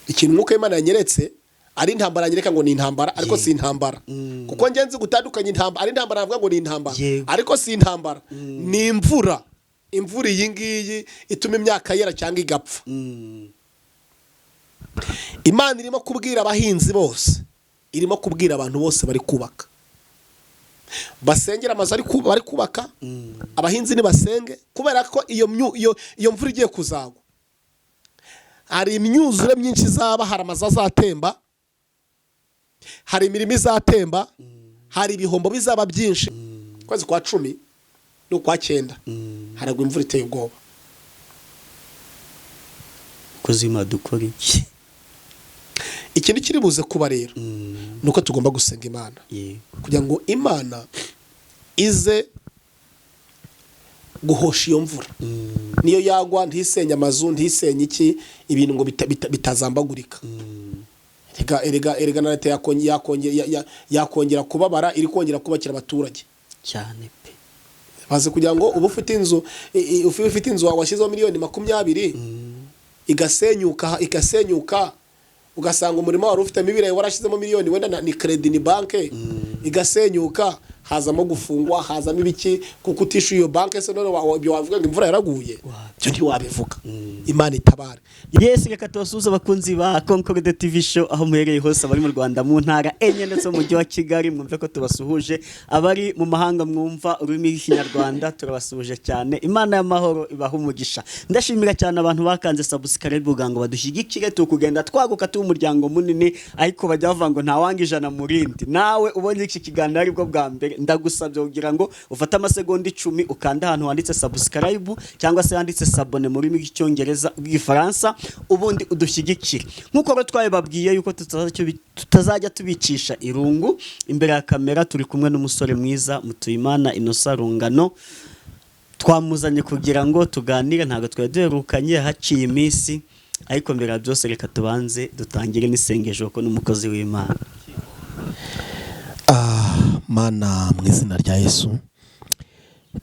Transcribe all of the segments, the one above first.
Ikintu Umwuka w'Imana yanyeretse, ari intambara, yanyereka ngo ni intambara, ariko si intambara, kuko ngenzi gutandukanya intambara. Ari intambara, navuga ngo ni intambara, ariko si intambara, ni imvura. Imvura iyi ngiyi ituma imyaka yera cyangwa igapfa. Imana irimo kubwira abahinzi bose, irimo kubwira abantu bose bari kubaka, basengera amazu bari kubaka. Abahinzi nibasenge, kubera ko iyo mvura igiye kuzagwa, hari imyuzure myinshi izaba, hari amazu azatemba, hari imirimo izatemba, hari ibihombo bizaba byinshi. Ukwezi kwa 10 n'ukwa 9 haragwa imvura iteye ubwoba. Kuzima dukora iki? Ikintu kiri buze kuba rero ni uko tugomba gusenga Imana kugira ngo Imana ize guhosha iyo mvura. Niyo yagwa ntisenye amazu, ntisenye iki, ibintu ngo bitazambagurika. Erega na leta yakongera kubabara iri kongera kubakira abaturage. Cyane pe. Baze kugira ngo uba ufite inzu, ufite inzu washyizeho miliyoni 20, igasenyuka, ugasanga umurima wari ufitemo ibirayi warashyizemo miliyoni, wenda ni crédit, ni banque, igasenyuka, hazamo gufungwa, hazamo ibiki, kuko utishyuye iyo banque. Se none ibyo wavuga ngo imvura yaraguye? Ibyo ntiwabivuga. Imana itabare. Yes, reka tubasuhuze abakunzi ba Concorde TV Show aho muherereye hose, abari mu Rwanda mu ntara enye ndetse mu mujyi wa Kigali, mwumve ko tubasuhuje. Abari mu mahanga mwumva ururimi rw'Ikinyarwanda, turabasuhuje cyane. Imana y'amahoro ibaha umugisha. Ndashimira cyane abantu bakanze subscribe kugira ngo badushyigikire, tukugenda twaguka, tuba umuryango munini. Ariko bajya bavuga ngo ntawanga ijana mu rindi. Nawe ubonye iki kiganiro aribwo bwa mbere, ndagusabye kugira ngo ufate amasegonda 10, ukande ahantu handitse subscribe cyangwa se handitse s'abonner mu rurimi rw'Icyongereza, rw'Igifaransa, ubundi udushyigikire. Nk'uko rero twabibabwiye yuko tutazajya tubicisha irungu imbere ya kamera, turi kumwe n'umusore mwiza Mutuyimana Innocent Rungano. Twamuzanye kugira ngo tuganire, ntabwo twari duherukanye, haciye iminsi. Ariko mbere ya byose reka tubanze dutangire n'isengesho kuko n'umukozi w'Imana. Ah, Mana, mu izina rya Yesu,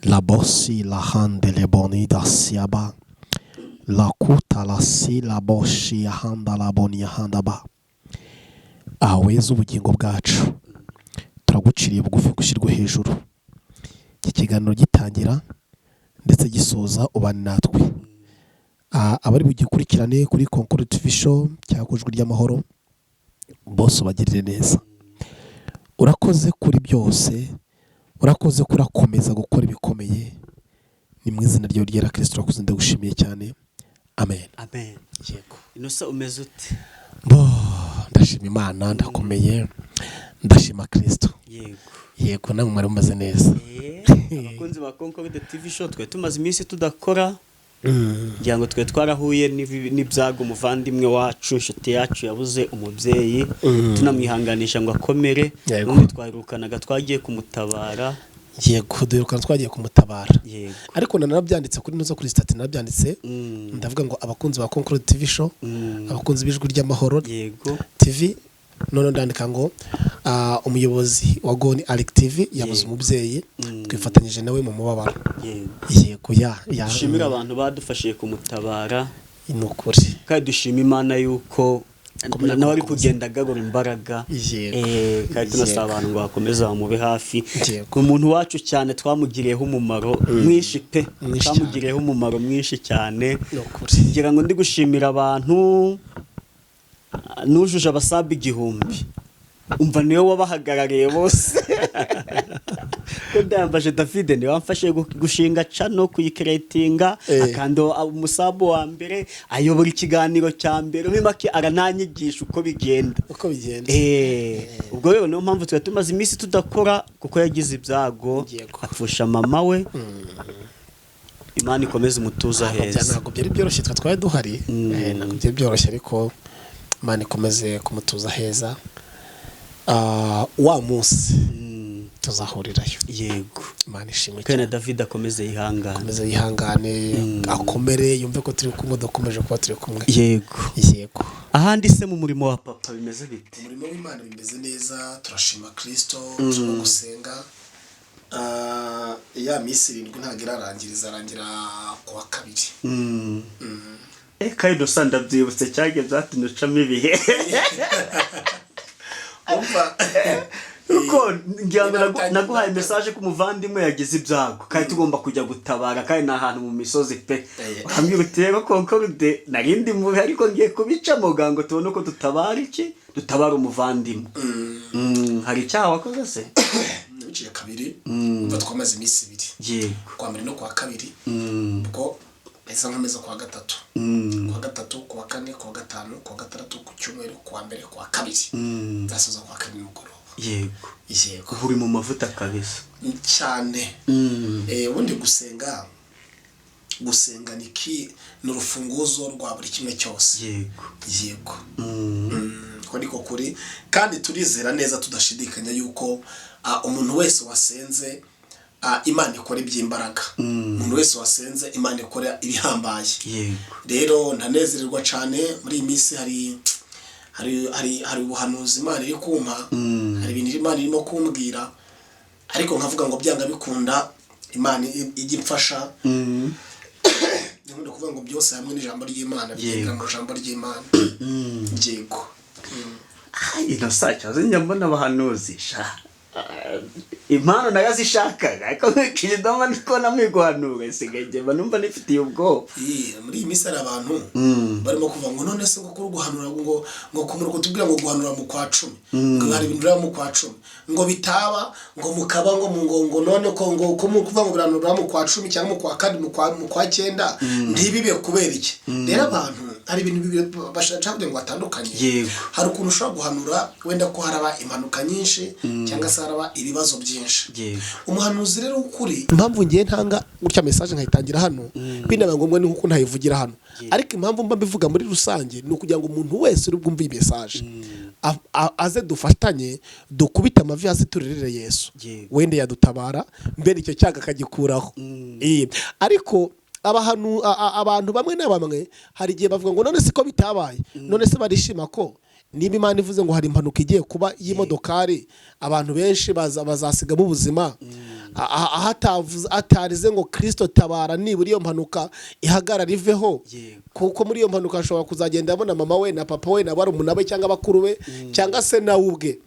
la bosi la hande le bonida siaba la kuta la si la boshi handa la boni handa ba. Aha weza ubugingo bwacu, turaguciriye bugufi, gushyirwa hejuru. Iki kiganiro gitangira ndetse gisoza, ubane natwe. Ah, abari bugikurikirane kuri Concorde TV Show cyangwa ku Ijwi ry'Amahoro bose, ubagirire neza. Urakoze kuri byose, urakoze ko urakomeza gukora ibikomeye. Ni mu izina ryawe ryera Kirisito urakoze, ndagushimiye cyane, amen. Amen. Yego. Innocent, umeze ute? Bo, ndashima Imana, ndakomeye, ndashima Kirisito. Yego. Yego, namwe mwari mumeze neza? Abakunzi ba Concorde TV Show, twari tumaze iminsi tudakora, ngira ngo twe twarahuye n'ibyago. Umuvandimwe wacu, inshuti yacu, yabuze umubyeyi, tunamwihanganisha ngo akomere. N'ubundi twaherukanaga twagiye kumutabara. Yego, duherukana twagiye kumutabara. Yego. Ariko nanabyanditse kuri nuzo, kuri status narabyanditse, ndavuga ngo abakunzi ba Concorde TV Show, abakunzi b'Ijwi ry'Amahoro TV, none ndandika ngo umuyobozi wa Goni Alex TV yabuze umubyeyi, twifatanyije nawe mu mubabaro. Yego, ya. Dushimire abantu badufashije kumutabara. Ni ukuri. Kandi dushima Imana yuko Akomeje nawe ari kumukomeza. kugenda agarura imbaraga. Kandi tunasaba abantu ngo bakomeze bamube hafi. Umuntu wacu cyane, twamugiriyeho umumaro mwinshi pe. Mwinshi cyane. Twamugiriyeho umumaro mwinshi cyane. Ni ukuri. Ngira ngo ndi gushimira abantu, nujuje abasabu 1000, umva niwe wabahagarariye bose, ko ndayambaje David niwe wamfashije gushinga channel, kuyikeretinga, akanda umusabu wa mbere, ayobora ikiganiro cya mbere, muri make arananyigisha uko bigenda. Uko bigenda. Ubwo rero niyo mpamvu twari tumaze iminsi tudakora, kuko yagize ibyago, apfusha mama we. Imana ikomeze umutuza heza. Ntabwo byari byoroshye, twe twari duhari. Ntabwo byari byoroshye, ariko Imana ikomeze kumutuza heza. Ah, wa munsi tuzahurirayo. Imana ishimwe Kandi na cyane. David akomeze yihangane. Akomeze yihangane, akomere, yumve ko turi kumwe, dukomeje kuba turi kumwe. Yego. Yego. Ahandi se mu murimo wa papa bimeze bite? Umurimo w'Imana bimeze neza, turashima Kirisito, turimo gusenga. Ah, ya minsi 7 ntabwo irarangira, izarangira ku wa kabiri. Kandi usa ndabyibutse, cyagiye byatumye ucamo ibihe. Umva. Kuko ngira ngo naguhaye message ko umuvandimwe yagize ibyago kandi tugomba kujya gutabara, kandi ni ahantu mu misozi pe. Urambwira uti: "Rero Concorde, narindi mubi, ariko ngiye kubicamo ngo tubone uko dutabara iki, dutabara umuvandimwe." Hari icyaha wakoze se? Biciye kabiri. Umva, twamaze iminsi 2, kuwa mbere no kuwa kabiri. Ubwo nahise nkomeza kuwa gatatu, kuwa gatatu, kuwa kane, kuwa gatanu, kuwa gatandatu, ku cyumweru, kuwa mbere, kuwa kabiri, nzasoza kuwa kabiri nimugoroba. Yego. Uba uri mu mavuta kabisa. Cyane. Ubundi gusenga ni urufunguzo rwa buri kimwe cyose. Yego. Ko niko kuri, kandi turizera neza tudashidikanya yuko umuntu wese wasenze, Imana ikora iby'imbaraga. Umuntu wese wasenze, Imana ikora ibihambaye. Rero ndanezererwa cyane muri iyi minsi. Hari ubuhanuzi Imana iri kumpa, hari ibintu Imana irimo kumbwira, ariko nkavuga ngo byanga bikunda Imana ijya imfasha. Nkunda kuvuga ngo byose hamwe n'ijambo ry'Imana, bigendera mu ijambo ry'Imana. Yego. Ino saa cyazo njya mbona abahanuzi sha. Impano nayo azishakaga, ariko nkurikije ndabona ndi kubona mwiguhanura, isigaye njye mba numva nifitiye ubwoba. Muri iyi minsi hari abantu barimo kuvuga ngo none se ngo kuri guhanura, ngo kumura kutubwira ngo guhanura mu kwa 10, ngo hari ibintu biraba mu kwa 10, ngo bitaba, ngo mukaba ngo mu ngo none ko ngo ko mu kuvuga ngo biranura mu kwa 10 cyangwa mu kwa kane, mu kwa 9, ntibibe kubera iki? Rero abantu hari ibintu bibiri bashaka kugira ngo batandukanye. Hari ukuntu ushobora guhanura wenda ko haraba impanuka nyinshi cyangwa se haraba ibibazo byinshi. Umuhanuzi rero w'ukuri, impamvu ngiye ntanga gutya message nkayitangira hano, binaba ngombwa ni nkuko ntayivugira hano, ariko impamvu mba mbivuga muri rusange ni ukugira ngo umuntu wese uri bwumve iyi message aze dufatanye, dukubite amavi hasi, turirire Yesu. Wenda yadutabara mbere icyo cyago akagikuraho. Ariko abantu bamwe na bamwe hari igihe bavuga ngo none se ko bitabaye? None se barishima ko niba Imana ivuze ngo hari impanuka igiye kuba y'imodokari, abantu benshi bazasigamo ubuzima, aho atarize ngo "Kirisito tabara", nibura iyo mpanuka ihagarara iveho? Kuko muri iyo mpanuka ashobora kuzagenda abona mama we na papa we na barumuna be cyangwa bakuru be cyangwa se nawe ubwe.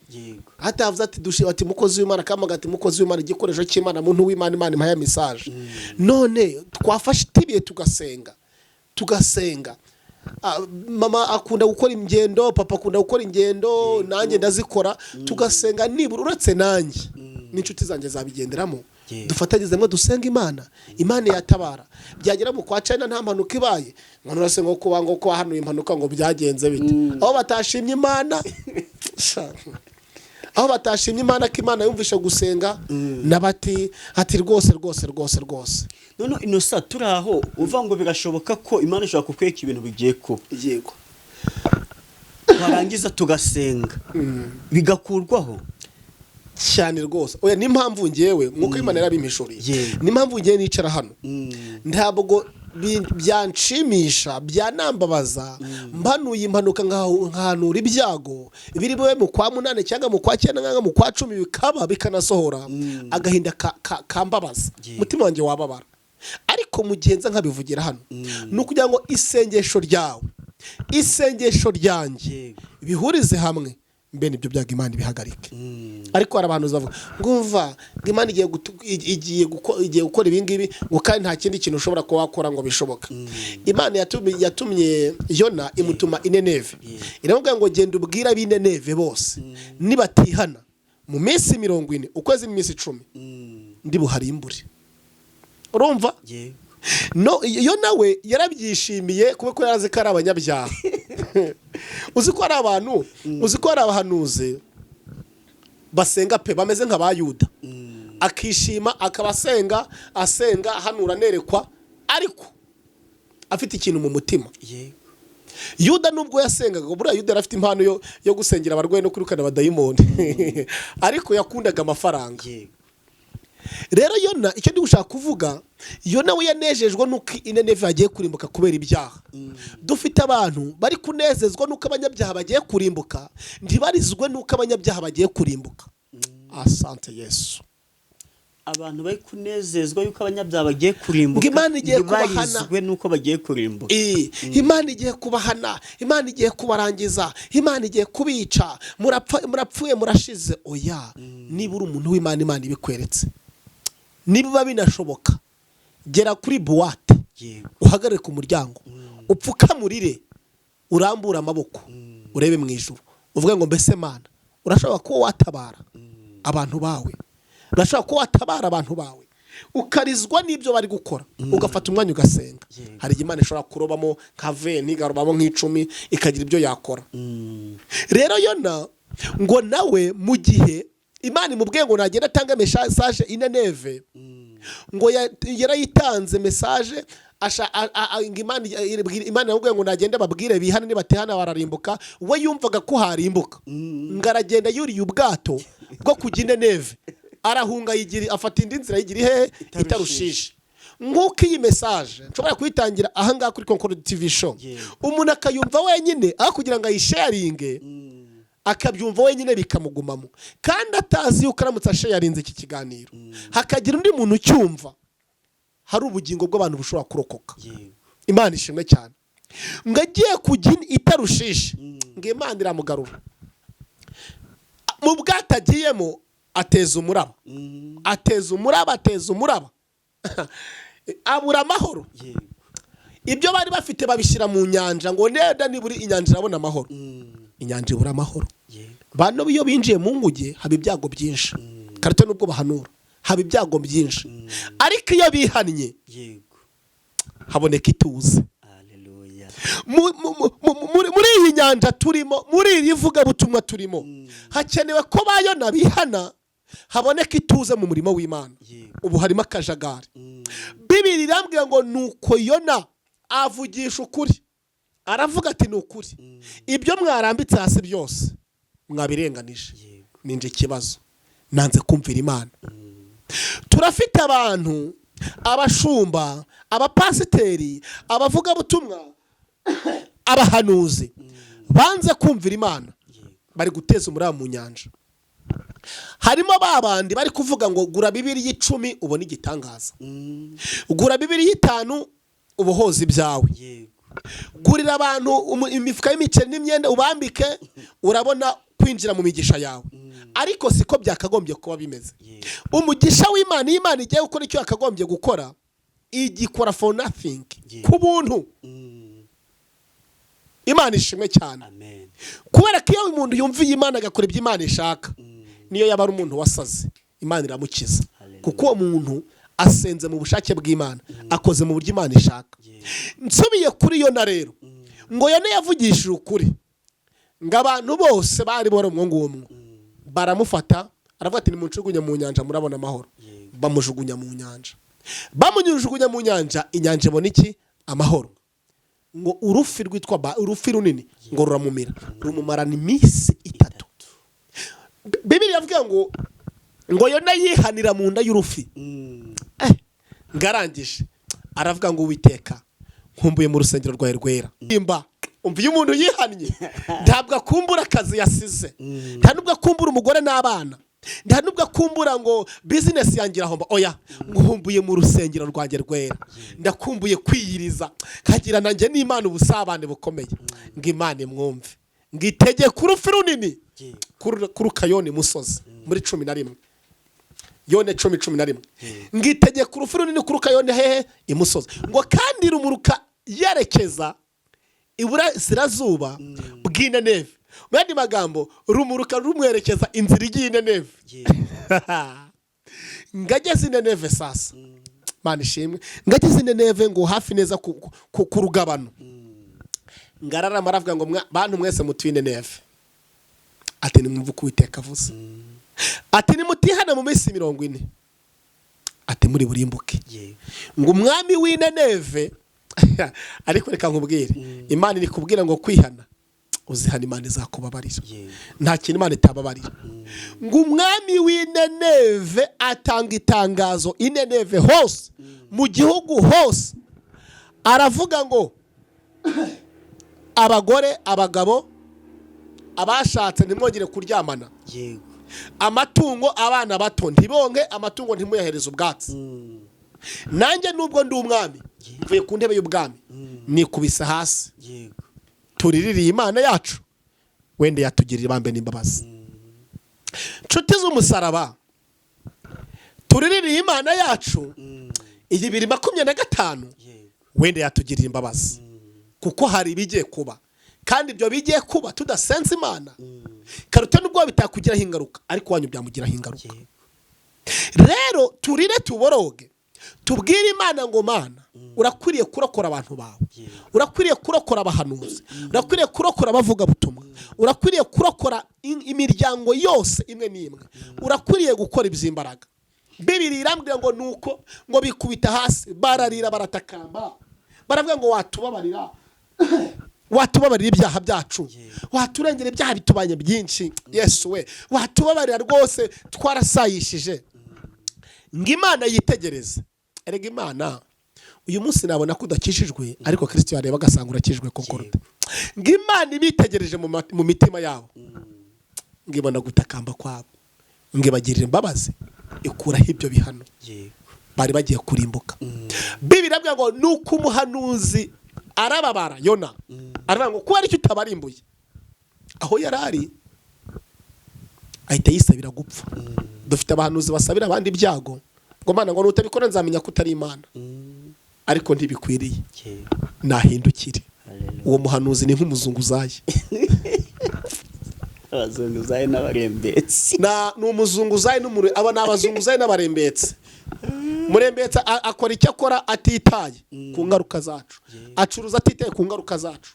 Hatavuze ati dushe, ati mukozi w'Imana kamaga, ati mukozi w'Imana, igikoresho cy'Imana, muntu w'Imana, Imana impaye message, none twafashe itibiye tugasenga, tugasenga. Mama akunda gukora ingendo, papa akunda gukora ingendo, nanjye ndazikora, tugasenga nibura uretse nanjye n'inshuti zanjye zabigenderamo. Dufatanyirize dusenga Imana, Imana yatabara. Byagera mu kwa 9 nta mpanuka ibaye, ngo nurase ngo kuba ngo ko hano impanuka ngo byagenze bite? Aho batashimye Imana sha, aho batashimye Imana ko Imana yumvishe gusenga, n'abati ati rwose rwose rwose rwose. None inosa turi aho uvuga ngo birashoboka ko Imana ishobora kukwereka ibintu bigiye kuba, twarangiza tugasenga bigakurwaho? Cyane rwose. Oya, n'impamvu ngewe nk'uko Imana yarabimpishuriye, n'impamvu ngewe nicara hano, ntabwo byanshimisha, byanambabaza mpanuye impanuka, nkahanura ibyago biri bube mu kwa 8 cyangwa mu kwa 9 cyangwa mu kwa 10, bikaba bikanasohora, agahinda kambabaza. Umutima wanjye wababara. Ariko mu gihe nza nkabivugira hano, ni ukugira ngo isengesho ryawe, isengesho ryanjye bihurize hamwe, mbe nibyo byago Imana ibihagarike. Ariko hari abantu bavuga ngo umva, ngo Imana igiye gukora ibi ngibi, ngo kandi nta kindi kintu ushobora kuba wakora ngo bishoboke. Imana yatumye Yona, imutuma i Nineve, iramubwira ngo genda ubwire ab'i Nineve bose nibatihana mu minsi 40, ukwezi n'iminsi 10, ndi buharimbure. Urumva? No yo nawe yarabyishimiye kubera ko yarazi ko ari abanyabyaha. Uzi ko hari abantu, uzi ko hari abahanuzi basenga pe, bameze nka ba Yuda, akishima akaba asenga, asenga, ahanura, anerekwa, ariko afite ikintu mu mutima. Yuda nubwo yasengaga, buriya Yuda yari afite impano yo gusengera abarwayi no kwirukana abadayimoni, ariko yakundaga amafaranga. Rero Yona, icyo ndi gushaka kuvuga, Yona we yanejejwe n'uko i Nineve hagiye kurimbuka kubera ibyaha. Dufite abantu bari kunezezwa n'uko abanyabyaha bagiye kurimbuka, ntibarizwe n'uko abanyabyaha bagiye kurimbuka. Asante Yesu. Abantu bari kunezezwa yuko abanyabyaha bagiye kurimbuka, Ngo Imana igiye kubahana. ntibarizwe nuko bagiye kurimbuka. Imana igiye kubahana, Imana igiye kubarangiza, Imana igiye kubica, murapfa, murapfuye, murashize. Oya, niba uri umuntu w'Imana, Imana ibikweretse, niba binashoboka gera kuri boîte, uhagarare ku muryango, upfukamurire, urambure amaboko, urebe mu ijuru, uvuge ngo: "Mbese Mana, urashobora kuba watabara abantu bawe? Urashobora kuba watabara abantu bawe?" Ukarizwa n'ibyo bari gukora, ugafata umwanya ugasenga. Hari igihe Imana ishobora kurobamo nka 20, ikarobamo nk'10, ikagira ibyo yakora. Rero Yona ngo nawe mu gihe Imana imubwiye ngo nagenda atange message i Nineve, ngo yarayitanze message, ngo Imana iramubwiye ngo nagende babwire bihane, nibatihana bararimbuka. We yumvaga ko harimbuka, ngo aragenda yuriye ubwato bwo kujya i Nineve, arahunga, yigira afata indi nzira yigira ihehe? Itarushishi. Nk'uko iyi message nshobora kuyitangira ahangaha kuri Concord TV Show, umuntu akayumva wenyine aho kugira ngo ayisharinge, akabyumva wenyine bikamugumamo, kandi atazi yuko aramutse asharinze iki kiganiro hakagira undi muntu ucyumva, hari ubugingo bw'abantu bushobora kurokoka. Imana ishimwe cyane. Ngo agiye kujya itarushishi, ngo Imana iramugarura. Mu bwato agiyemo ateza umuraba, ateza umuraba, ateza umuraba, abura amahoro. Ibyo bari bafite babishyira mu nyanja, ngo neda niburi inyanja irabona amahoro. Inyanja ibura amahoro. Bano iyo binjiye mu nguge haba ibyago byinshi, karite nubwo bahanura haba ibyago byinshi, ariko iyo bihannye haboneka ituze. Haleluya. Muri iyi nyanja turimo, muri iri vugabutumwa turimo, hakenewe ko bayona bihana, haboneka ituze mu murimo w'Imana. Ubu harimo akajagari. Bibiri irambwira ngo nuko Yona avugisha ukuri, aravuga ati: "Ni ukuri, ibyo mwarambitse hasi byose mwabirenganije. Ninje ikibazo, nanze kumvira Imana." Turafite abantu, abashumba, abapasiteri, abavugabutumwa, abahanuzi banze kumvira Imana, bari guteza umuraba mu nyanja. Harimo ba bandi bari kuvuga ngo gura bibiri 10 ubone igitangaza, gura bibiri 5 ubohoze ibyawe, gurira abantu imifuka y'imiceri n'imyenda ubambike, urabona kwinjira mu migisha yawe. Ariko siko byakagombye kuba bimeze. Umugisha w'Imana, iyo Imana igiye gukora icyo yakagombye gukora, igikora for nothing, ku buntu. Imana ishimwe cyane. Amen. Kubera ko iyo umuntu yumviye Imana, agakora ibyo Imana ishaka, niyo yaba ari umuntu wasaze, Imana iramukiza. Hallelujah. Kuko uwo muntu asenze mu bushake bw'Imana, akoze mu buryo Imana ishaka. Nsubiye kuri Yona rero, ngo Yona yavugishije ukuri, ngo abantu bose bari bari umwo ngumwo baramufata, aravuga ati: "Nimunjugunye mu nyanja murabona amahoro." Bamujugunya mu nyanja. Bamujugunya mu nyanja, inyanja ibona iki? Amahoro. Ngo urufi rwitwa urufi runini ngo ruramumira, rumumarana iminsi 3. Bibiri yavuga ngo Yona yihanira mu nda y'urufi. Ngarangije aravuga ngo: "Uwiteka, nkumbuye mu rusengero rwawe rwera." Imba umva, iyo umuntu yihannye ntabwo akumbura akazi yasize, nta nubwo akumbura umugore n'abana, nta nubwo akumbura ngo business yanjye irahomba. Oya, nkumbuye mu rusengero rwanjye rwera, ndakumbuye kwiyiriza nkagira nanjye n'Imana ubusabane bukomeye. Ngo Imana imwumve, ngo itegeke urufi runini kuruka Yona imusozi muri 11, Yone 10:11. Ngo itegeka urufi runini kuruka Yone hehe? Imusozi. Ngo kandi rumuruka yerekeza iburasirazuba bw'Ineneve. Mu yandi magambo, rumuruka rumwerekeza inzira igiye Ineneve. Ngo ageze Ineneve sasa, Mana ishimwe, ngo ageze Ineneve, ngo hafi neza ku rugabano, ngo ararama, aravuga ngo: "Bantu mwese mutuye Ineneve," ati, "nimwumve uko Uwiteka avuze," ati: "Nimutihana mu minsi 40," ati, "muri burimbuke." Ngo umwami w'Ineneve, ariko reka nkubwire, Imana iri kubwira ngo kwihana, uzihana Imana izakubabarira. Nta kintu Imana itababarira. Ngo umwami w'Ineneve atanga itangazo Ineneve hose, mu gihugu hose, aravuga ngo abagore, abagabo, abashatse ntimwongere kuryamana. Amatungo, abana bato ntibonke, amatungo ntimuyahereze ubwatsi. Nanjye nubwo ndi umwami, mvuye ku ntebe y'ubwami, nikubise hasi. Turiririye Imana yacu, wenda yatugirira ibambe n'imbabazi. Nshuti z'umusaraba, turiririye Imana yacu iyi 2025, wenda yatugirira imbabazi, kuko hari ibigiye kuba, kandi ibyo bigiye kuba tudasenze Imana, karuta nubwo bitakugiraho ingaruka, ariko wanyu byamugiraho ingaruka. Rero turire, tuboroge, tubwire Imana ngo: "Mana, urakwiriye kurokora abantu bawe, urakwiriye kurokora abahanuzi, urakwiriye kurokora abavugabutumwa, urakwiriye kurokora imiryango yose imwe n'imwe, urakwiriye gukora iby'imbaraga." Bibiri irambwira ngo nuko ngo bikubita hasi, bararira, baratakamba, baravuga ngo: "Watubabarira, watubabarira ibyaha byacu, waturengera, ibyaha bitubanye byinshi. Yesu we, watubabarira rwose, twarasayishije." Ngo Imana yitegereze. Erega Imana uyu munsi nabona ko udakijijwe, ariko Kirisito yareba agasanga urakijijwe koko. Ngo Imana ibitegereje mu mitima yabo, ngo ibona gutakamba kwabo, ngo ibagirire imbabazi, ikuraho ibyo bihano bari bagiye kurimbuka. Bibiri iravuga ngo nuko umuhanuzi arababara, Yona aravuga ngo: "Kuba aricyo utabarimbuye?" Aho yari ari ahita yisabira gupfa. Dufite abahanuzi basabira abandi ibyago ngo: "Mana, ngo nutabikora nzamenya ko utari Imana." Ariko ntibikwiriye, nahindukire. Uwo muhanuzi ni nk'umuzunguzayi. Abazunguzayi n'abarembetsi. Ni umuzunguzayi n'umure, aba ni abazunguzayi n'abarembetsi. Murembetsi akora icyo akora atitaye ku ngaruka zacu, acuruza atitaye ku ngaruka zacu.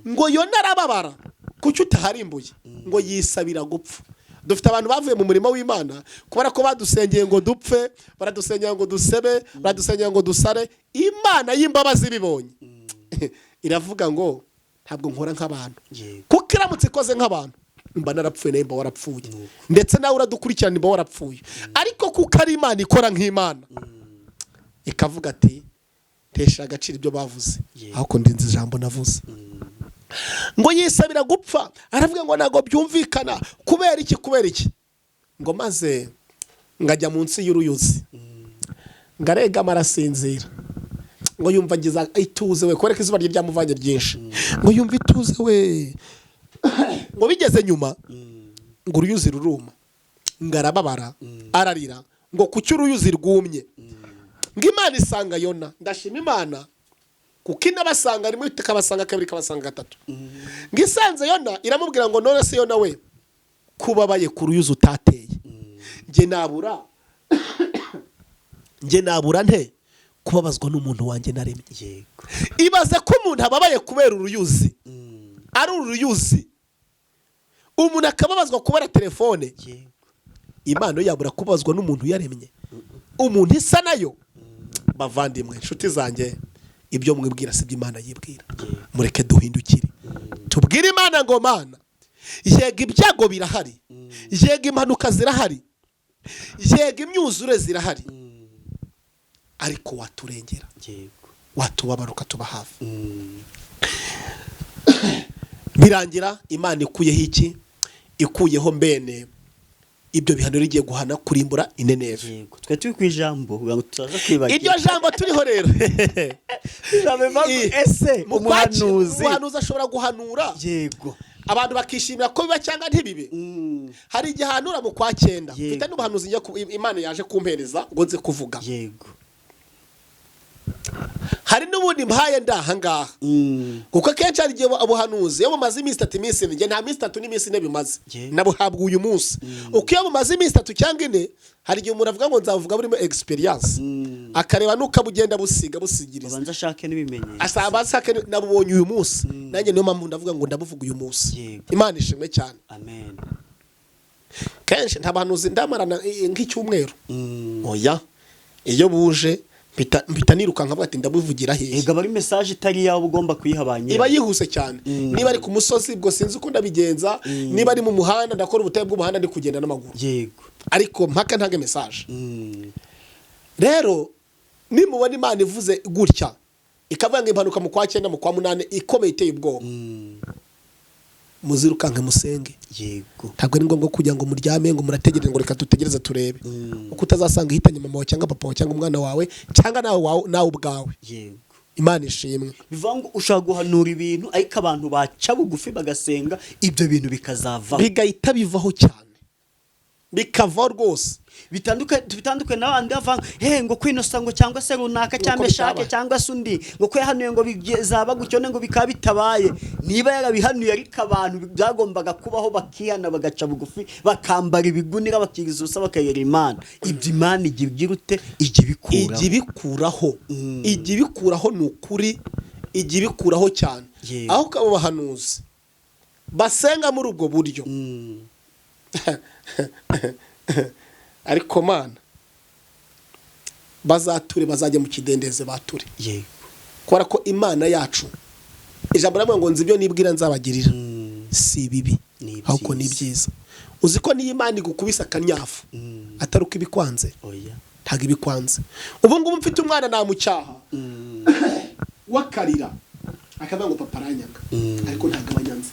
Ngo Yona arababara, kuki utaharimbuye? Ngo yisabira gupfa. Dufite abantu bavuye mu murimo w'Imana kubera ko badusengeye ngo dupfe, baradusengera ngo dusebe, baradusengera ngo dusare. Imana y'imbabazi ibibonye iravuga ngo: "Ntabwo nkora nk'abantu." Kuko iramutse ikoze nk'abantu, mba narapfuye, nawe mba warapfuye, ndetse nawe uradukurikirana mba warapfuye. Ariko kuko ari Imana ikora nk'Imana, ikavuga ati: "Tesha agaciro ibyo bavuze, ahubwo ndinze ijambo navuze." Ngo yisabira gupfa, aravuga ngo: "Ntabwo byumvikana, kubera iki, kubera iki?" Ngo maze ngajya munsi y'uruyuzi, ngo aregama, arasinzira. Ngo yumva agize ituze we, kubera ko izuba rye ryamuvanye ryinshi, ngo yumva ituze we. Ngo bigeze nyuma, ngo uruyuzi ruruma, ngo arababara, ararira ngo: "Kuki uruyuzi rwumye?" Ngo Imana isanga Yona. Ndashima Imana kuko inabasanga rimwe, ikabasanga kabiri, ikabasanga gatatu. Ngo isanze Yona, iramubwira ngo: "None se Yona we, kubabaye ku ruyuzi utateye, njye nabura nte kubabazwa n'umuntu wanjye naremye?" Ibaze ko umuntu ababaye kubera uruyuzi, ari uruyuzi, umuntu akababazwa kubera telefone. Imana yabura kubabazwa n'umuntu yaremye, umuntu isa nayo? Bavandimwe, inshuti zanjye, ibyo mwibwira si byo Imana yibwira. Mureke duhindukire, tubwire Imana ngo: "Mana, yego ibyago birahari, yego impanuka zirahari, yego imyuzure zirahari, ariko waturengera, watubabara, ukatuba hafi." Birangira Imana ikuyeho iki? Ikuyeho mbene ibyo bihano rigiye guhana, kurimbura Ineneve. Yego, twe turi ku ijambo kugira ngo tutaza kwibagira. Iryo jambo turiho rero. Ijambo rivuga ngo ese Mu kwaci- umuhanuzi umuhanuzi ashobora guhanura, abantu bakishimira ko biba cyangwa ntibibe. Hari igihe ahanura mu kwa cyenda. Mfite n'ubuhanuzi Imana yaje kumpereza ngo nze kuvuga. Hari n'ubundi mpaye ndaha ngaha, kuko akenshi hari igihe ubuhanuzi iyo bumaze iminsi 3, iminsi 4, njye nta minsi 3 n'iminsi 4 bimaze, nabuhabwa uyu munsi. Uko iyo bumaze iminsi 3 cyangwa 4, hari igihe umuntu avuga ngo nzavuga burimo experience, akareba n'uko abugenda busiga busigiriza. Abanza ashake n'ibimenyetso. Asaba asake. Nabubonye uyu munsi nanjye, niyo mpamvu ndavuga ngo ndabuvuga uyu munsi. Imana ishimwe cyane. Amen. Kenshi nta bahanuzi ndamarana nk'icyumweru, oya. Iyo buje mpita nirukanka, nkavuga ati: "Ndabuvugira hehe?" Ego, aba ari message itari iyawe, ugomba kuyiha ba nyirayo. Iba yihuse cyane. Niba ari ku musozi, ubwo sinzi uko ndabigenza, niba ari mu muhanda, ndakora ubutayu bw'umuhanda ndi kugenda n'amaguru, ariko mpaka ntange message. Rero nimubona Imana ivuze gutya, ikavuga ngo impanuka mu kwa cyenda, mu kwa munani ikomeye, iteye ubwoba. Muzirukanke musenge. Yego. Ntabwo ari ngombwa kugira ngo muryame ngo murategereze, ngo reka dutegereze turebe, kuko utazasanga ihitanye mama wawe cyangwa papa wawe cyangwa umwana wawe cyangwa nawe ubwawe. Yego. Imana ishimwe. Bivuga ngo ushobora guhanura ibintu, ariko abantu baca bugufi bagasenga, ibyo bintu bikazavaho. Bigahita bivaho cyane, bikavaho rwose. Bitandukanye n'abandi bavanga he ngo kwinosa ngo cyangwa se runaka cyangwa Uko Meshake bitabaye. cyangwa se undi ngo ko yahanuye ngo bizaba gutyo ngo bikaba bitabaye. Niba yarabihanuye, ariko abantu byagombaga kubaho bakihana, bagaca bugufi, bakambara ibigunira, bakiriza ubusa, bakayera Imana, ibyo Imana ijya igira ute? Ijya ibikuraho. Ijya ibikuraho, ijya ibikuraho, ni ukuri, ijya ibikuraho cyane. Aho abo bahanuzi basenga muri ubwo buryo, ariko Mana, bazature, bazajya mu kidendezi bature, kubera ko Imana yacu, ijambo rivuga ngo nzi ibyo nibwira nzabagirira, si bibi, Ni ahubwo ni byiza. byiza. Uzi ko niyo Imana igukubise akanyafu, atari uko ibikwanze? Oya. Ntabwo ibikwanze. Ubu ngubu mfite umwana, namucyaha wakarira akavuga ngo papa aranyanga, ariko ntabwo aba anyanze.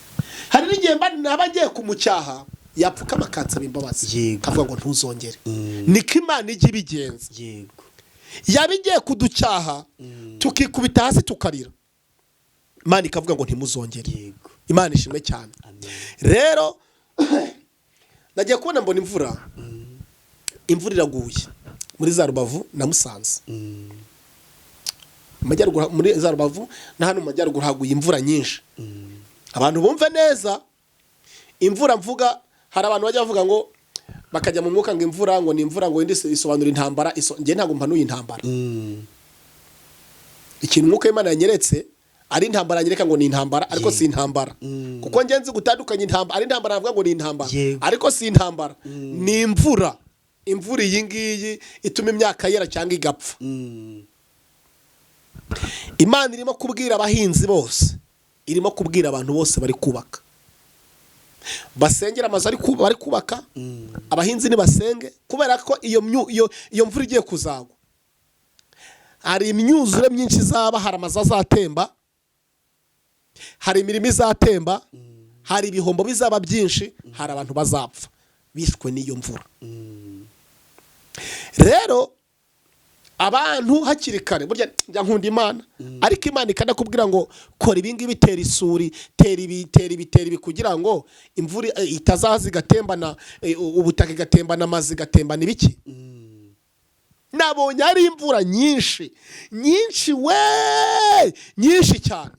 Hari n'igihe mba naba ngiye kumucyaha, yapfukama akansaba imbabazi, akavuga ngo ntuzongere. Niko Imana ijya ibigenza. Yaba igiye kuducyaha, tukikubita hasi tukarira, Imana ikavuga ngo ntimuzongere. Imana ishimwe cyane. Amen. Rero nagiye kubona mbona imvura iraguye muri za Rubavu na Musanze, mu majyaruguru, muri za Rubavu na hano mu majyaruguru haguye imvura nyinshi. Abantu bumve neza, imvura mvuga, hari abantu bajya bavuga ngo bakajya mu mwuka ngo imvura ngo ni imvura, ngo indi isobanura intambara. Njye ntabwo mpanuye intambara. Ikintu umwuka w'Imana yanyeretse, ari intambara yanyereka ngo ni intambara, ariko si intambara, kuko njye nzi gutandukanya intambara. Ari intambara navuga ngo ni intambara, ariko si intambara, ni imvura. Imvura iyi ngiyi ituma imyaka yera cyangwa igapfa. Imana irimo kubwira abahinzi bose, irimo kubwira abantu bose bari kubaka, basengera amazu bari kubaka. Abahinzi nibasenge, kubera ko iyo mvura igiye kuzagwa, hari imyuzure myinshi izaba, hari amazu azatemba, hari imirimo izatemba, hari ibihombo bizaba byinshi, hari abantu bazapfa bishwe n'iyo mvura. Rero abantu hakiri kare, burya njya nkunda Imana, ariko Imana ikanakubwira ngo kora ibi ngibi, tera isuri, tera ibi, tera ibi, tera ibi, kugira ngo imvura itazaza igatembana ubutaka, igatembana amazi, igatembana ibiki. Nabonye ari imvura nyinshi nyinshi we, nyinshi cyane,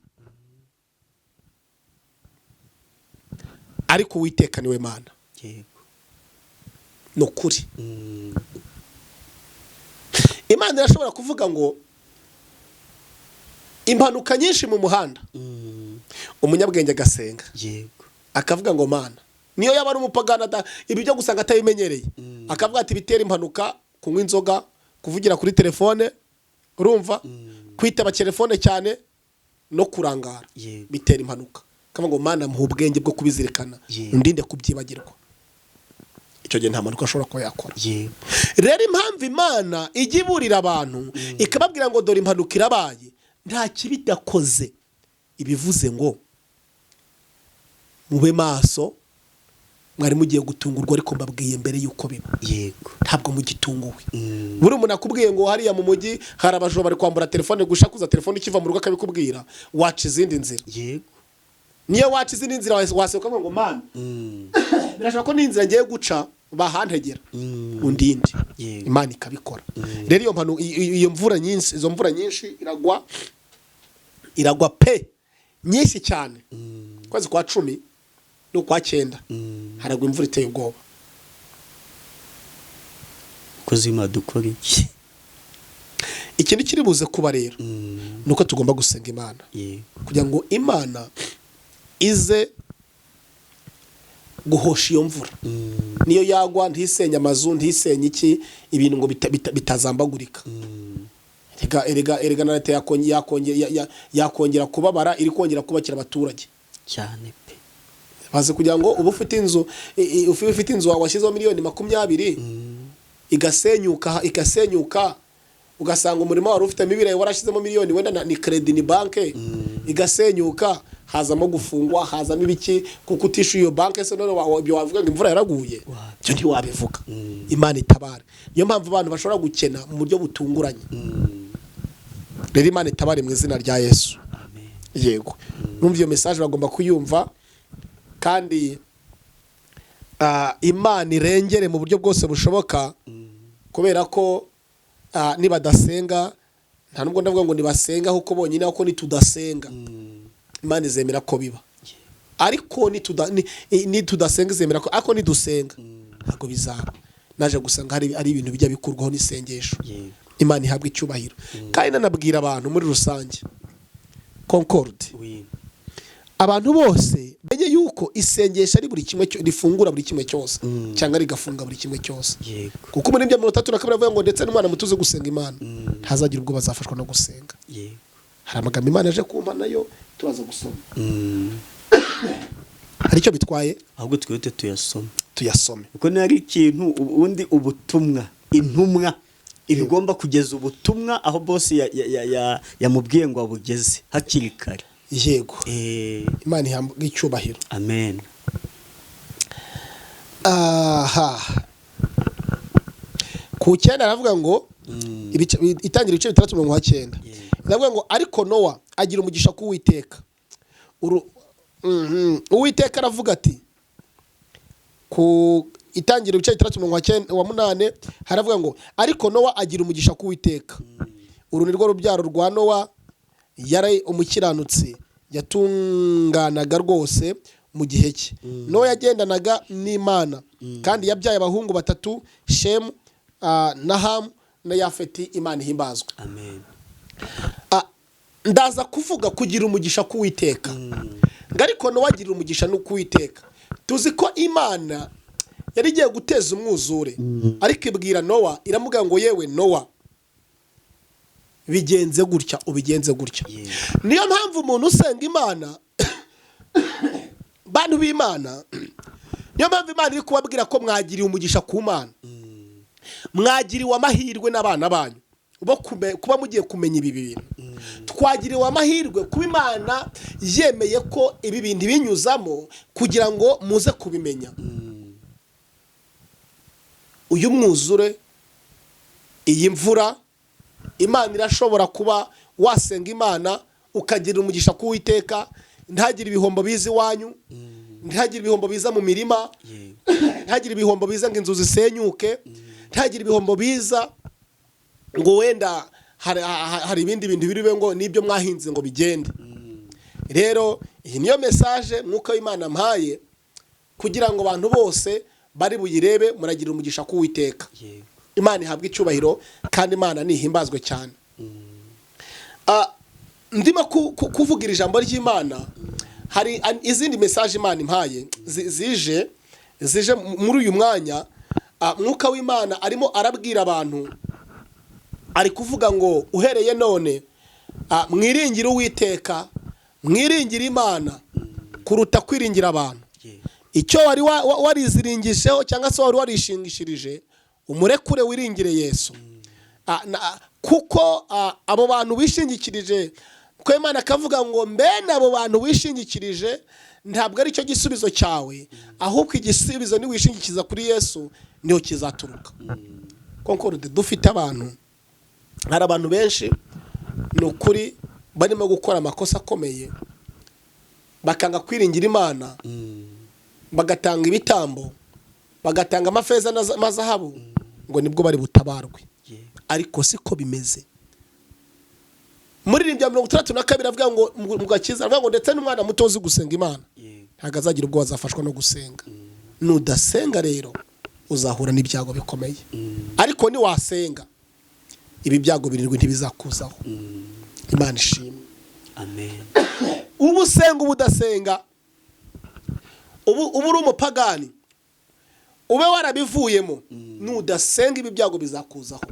ariko Uwiteka niwe Mana. Ni ukuri. Imana irashobora kuvuga ngo impanuka nyinshi mu muhanda, umunyabwenge agasenga, akavuga ngo Mana, niyo yaba ari umupagani, ibi byo gusanga atabimenyereye, akavuga ati bitera impanuka: kunywa inzoga, kuvugira kuri telefone, urumva, kwitaba telefone cyane no kurangara, bitera impanuka. Akavuga ngo Mana, muha ubwenge bwo kubizirikana, undinde kubyibagirwa. Icyo gihe nta mpanuka ashobora kuba yakora. Rero impamvu Imana ijya iburira abantu, ikababwira ngo dore impanuka irabaye, nta kibi idakoze, ibivuze ngo mube maso, mwari mugiye gutungurwa, ariko mbabwiye mbere y'uko biba. Ntabwo mugitunguwe. Buri umuntu akubwiye ngo hariya mu mujyi hari abajura bari kwambura telefone, gushakuza telefone ukiva mu rugo, akabikubwira, waca izindi nzira. Niyo waca izindi nzira, wasohoka ukavuga ngo Mana, birashoboka ko n'inzira ngiye guca bahantegera, undinde. Imana ikabikora. Rero iyo mvura nyinshi, izo mvura nyinshi iragwa, iragwa pe, nyinshi cyane. Ukwezi kwa 10 n'ukwa 9 haragwa imvura iteye ubwoba. Kuzima dukora iki? Ikintu kiri buze kuba rero ni uko tugomba gusenga Imana kugira ngo Imana ize guhosha iyo mvura. Niyo yagwa ntisenye amazu, ntisenye iki, ibintu ngo bitazambagurika. Erega na leta yakongera kubabara, iri kongera kubakira abaturage. Cyane pe. Baze kugira ngo uba ufite inzu, ufite inzu wawe washyizeho miliyoni 20, igasenyuka, igasenyuka, ugasanga umurima wari ufitemo ibirayi warashyizemo miliyoni, wenda ni crédit, ni banke, igasenyuka. Hazamo gufungwa, hazamo ibiki, kuko utishyuye iyo banki. Se none ibyo wavuga ngo imvura yaraguye? Ibyo ntiwabivuga. Imana itabare. Niyo mpamvu abantu bashobora gukena mu buryo butunguranye. Rero Imana itabare mu izina rya Yesu. Amen. Yego, numva iyo message bagomba kuyumva, kandi Imana irengere mu buryo bwose bushoboka, kubera ko nibadasenga, nta nubwo ndavuga ngo nibasenga kuko bonyine, kuko nitudasenga Imana izemera ko biba, ariko nitudasenga izemera ko, ariko nidusenga ntabwo bizaba. Naje gusanga hari ibintu bijya bikurwaho n'isengesho. Imana ihabwa icyubahiro. Kandi nanabwira abantu muri rusange, Concorde, abantu bose menye yuko isengesho ari buri kimwe rifungura buri kimwe cyose cyangwa rigafunga buri kimwe cyose. Kuko muri ibyo 32 avuga ngo ndetse n'umwana muto uzi gusenga Imana ntazagira ubwo bazafashwa no gusenga. Hari amagambo Imana aje kumpa, nayo turaza gusoma. Hari icyo bitwaye? Ahubwo twihute tuyasome. Tuyasome. Kuko ni ikintu ubundi ubutumwa, intumwa ibigomba kugeza ubutumwa aho boss yamubwiye ngo abugeze hakiri kare. Yego. Imana ihabwa icyubahiro. Amen. Aha ku 9 aravuga ngo itangira ibice 6 mirongo 9. Iravuga ngo: "Ariko Nowa agira umugisha ku Uwiteka." Uwiteka aravuga ati, ku itangira ibice 6 mirongo 9 wa 8 haravuga ngo: "Ariko Nowa agira umugisha ku Uwiteka. Uru ni rwo rubyaro rwa Nowa: yari umukiranutsi, yatunganaga rwose mu gihe cye. Nowa yagendanaga n'Imana, kandi yabyaye abahungu batatu, Shemu na Hamu na Yafeti." Imana ihimbazwe. Amen. Ndaza kuvuga kugira umugisha k'Uwiteka, ngo ariko Nowa agirira umugisha no k'Uwiteka. Tuzi ko Imana yari igiye guteza umwuzure, ariko ibwira Nowa, iramubwira ngo: "Yewe Nowa, bigenze gutya, ubigenze gutya." Niyo mpamvu umuntu usenga Imana, bantu b'Imana, niyo mpamvu Imana iri kubabwira ko mwagiriye umugisha ku Mana, mwagiriwe amahirwe n'abana banyu bo kuba mugiye kumenya ibi bintu. Twagiriwe amahirwe kuba Imana yemeye ko ibi bintu binyuzamo kugira ngo muze kubimenya. Uyu mwuzure, iyi mvura, Imana irashobora kuba wasenga Imana ukagira umugisha ku Uwiteka, ntagire ibihombo biza iwanyu, ntagire ibihombo biza mu mirima, ntagire ibihombo biza ngo inzu zisenyuke, ntagire ibihombo biza ngo wenda hari ibindi bintu biribe ngo n'ibyo mwahinze ngo bigende. Rero iyi niyo message Mwuka w'Imana mpaye kugira ngo abantu bose bari buyirebe, muragira umugisha ku Uwiteka. Imana ihabwe icyubahiro kandi Imana nihimbazwe cyane. Ndimo kuvugira ijambo ry'Imana, hari izindi message Imana impaye zije muri uyu mwanya. Mwuka w'Imana arimo arabwira abantu, ari kuvuga ngo: "Uhereye none mwiringire Uwiteka, mwiringire Imana kuruta kwiringira abantu." Icyo wari wariziringisheho cyangwa se wari warishingishirije, umurekure wiringire Yesu. Kuko abo bantu wishingikirije, ko Imana akavuga ngo mbene abo bantu wishingikirije ntabwo ari cyo gisubizo cyawe, ahubwo igisubizo niwishingikiza kuri Yesu niho kizaturuka. Concorde, dufite abantu, hari abantu benshi ni ukuri barimo gukora amakosa akomeye, bakanga kwiringira Imana, bagatanga ibitambo, bagatanga amafeza n'amazahabu ngo nibwo bari butabarwe, ariko siko bimeze. Muri ya 62 avuga ngo mu gakiza avuga ngo ndetse n'umwana muto uzi gusenga Imana ntabwo azagira ubwo azafashwa no gusenga. Nudasenga rero uzahura n'ibyago bikomeye, ariko niwasenga ibi byago birindwi ntibizakuzaho. Imana ishimwe. Amen. Uba usenga, uba udasenga, uba uri umupagani, ube warabivuyemo, nudasenga ibi byago bizakuzaho.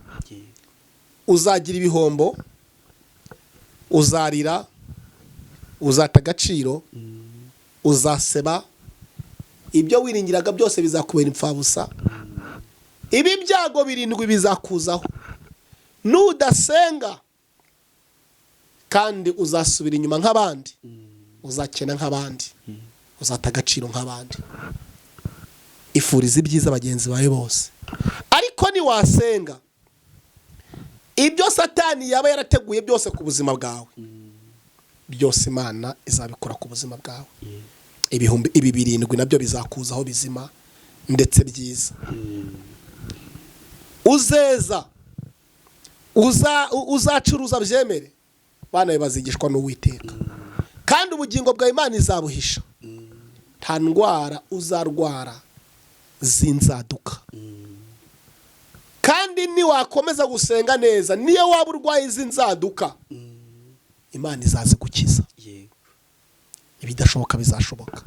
Uzagira ibihombo, uzarira, uzata agaciro, uzaseba, ibyo wiringiraga byose bizakubera impfabusa. Ibi byago birindwi bizakuzaho nudasenga, kandi uzasubira inyuma nk'abandi. Uzakena nk'abandi, uzata agaciro nk'abandi. Ifuriza ibyiza bagenzi bawe bose, ariko niwasenga, ibyo Satani yaba yarateguye byose ku buzima bwawe byose, Imana izabikora ku buzima bwawe. Ibihumbi ibi 7 nabyo bizakuzaho bizima ndetse byiza. Uzeza, uzacuruza byemere, bana bazigishwa n'Uwiteka, kandi ubugingo bwa Imana izabuhisha. Nta ndwara uzarwara z'inzaduka. Kandi niwakomeza gusenga neza, niyo waba urwaye izi nzaduka, Imana izazigukiza. Ibidashoboka bizashoboka.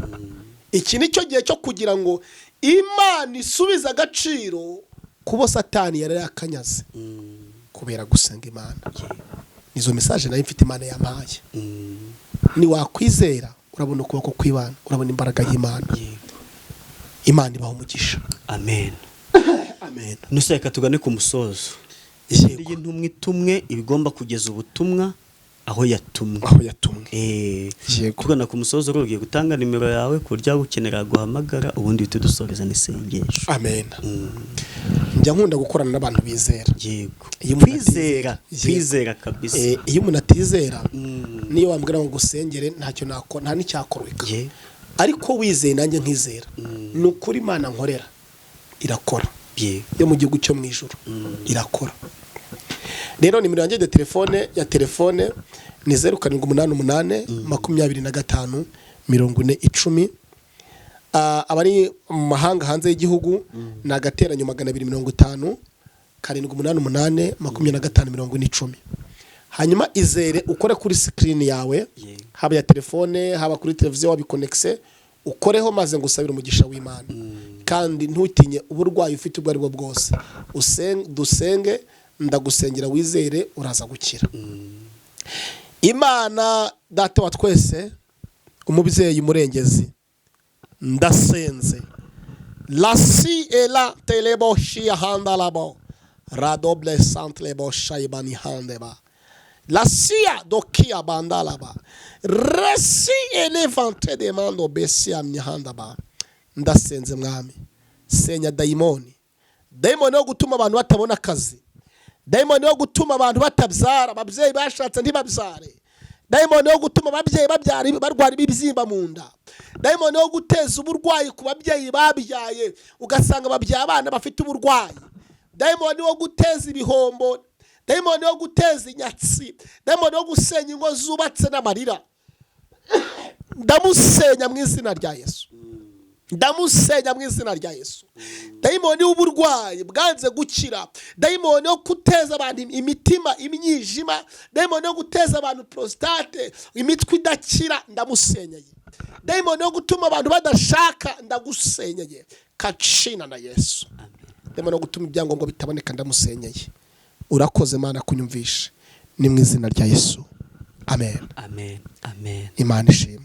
Iki ni cyo gihe cyo kugira ngo Imana isubize agaciro kubo Satani yari yakanyaze kubera gusenga Imana. Izo message nayo mfite, Imana yampaye. Niwakwizera, urabona ukuboko kw'Imana, urabona imbaraga y'Imana. Imana ibaha umugisha. Amen. Amen. Nuse reka tugane ku musozo. Yego. Iyi ntumwa itumwe iba igomba kugeza ubutumwa aho yatumwe. Aho yatumwe. Yego. Tugana ku musozo rero, ugiye gutanga nimero yawe ku buryo ukenera guhamagara, ubundi uhite dusoreza n'isengesho. Amen. Njya nkunda gukorana n'abantu bizera. Iyo umuntu Kwizera. Yego. Kwizera kabisa. Iyo umuntu atizera, niyo wambwira ngo gusengere, ntacyo nakora, nta n'icyakorweka. Ariko wizeye nanjye nkizera, ni ukuri Imana nkorera irakora, yo mu gihugu cyo mu ijuru irakora. Rero nimero yanjye de telefone ya telefone ni 0788 25 40 10. Abari mu mahanga, hanze y'igihugu, ni agateranyo 250 788 25 40 10. Hanyuma izere, ukore kuri screen yawe, haba ya telefone, haba kuri televiziyo wabikonekise, ukoreho maze ngo usabire umugisha w'Imana. Kandi ntutinye uburwayi ufite ubwo ari bwo bwose. Dusenge, ndagusengera, wizere, uraza gukira. Imana Data wa twese, umubyeyi murengezi, ndasenze. Lasi ela telebo shia handalabo radoble santlebo shaibani handeba lasia dokia bandalaba resi elevante demando besia mnihandaba. Ndasenze Mwami, senya dayimoni, dayimoni yo gutuma abantu batabona akazi, dayimoni yo gutuma abantu batabyara, ababyeyi bashatse ntibabyare, dayimoni yo gutuma ababyeyi babyara barwara ibibyimba mu nda, dayimoni yo guteza uburwayi ku babyeyi babyaye, ugasanga babyaye abana bafite uburwayi, dayimoni wo guteza ibihombo, dayimoni wo guteza inyatsi, dayimoni wo gusenya ingo zubatse n'amarira, ndamusenya mu izina rya Yesu, ndamusenya mu izina rya Yesu. Dayimoni w'uburwayi bwanze gukira, dayimoni wo guteza abantu imitima imyijima, dayimoni wo guteza abantu prostate, imitwe idakira, ndamusenyeye. Dayimoni wo gutuma abantu badashaka, ndagusenyeye kacina na Yesu. Dayimoni wo gutuma ibyangombwa bitaboneka, ndamusenyeye. Urakoze Mana kunyumvisha. Ni mu izina rya Yesu, amen. Amen, amen. Imana ishimwe.